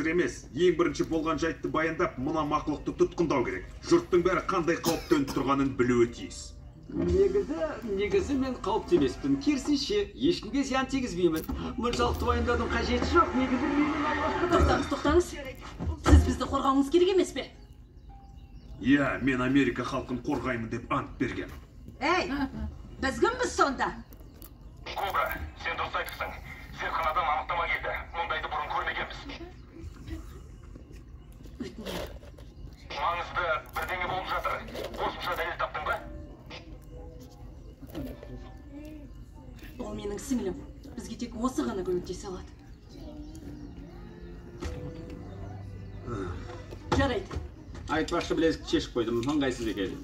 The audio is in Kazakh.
Қазір емес, ең бірінші болған жайтты баяндап, мына мақұлықты тұтқындау керек. Жұрттың бәрі қандай қауіп төніп тұрғанын білуі тиіс. Негізі мен қауіпті емеспін. Керісінше, ешкімге зиян тигізбеймін. Мұншалықты уайымдаудың қажеті жоқ. Негізі менің алғашқы Тоқтаңыз, тоқтаңыз. Сіз бізді қорғауыңыз керек емес пе? Иә, мен Америка халқын қорғаймын деп ант бергем. Әй, біз кімбіз сонда? Кобра, сен дұрыс айтыпсың. Зертханадан анықтама келді. Мұндайды бұрын көрмегенбіз. Өтінемін. Маңызды бірдеңе болып жатыр. Қосымша дәлел таптың ба? Ол менің сіңлім. Бізге тек осы ғана көмектесе алады. Жарайды. Айтпақшы, білезікті шешіп қойдым, ыңғайсыз екен.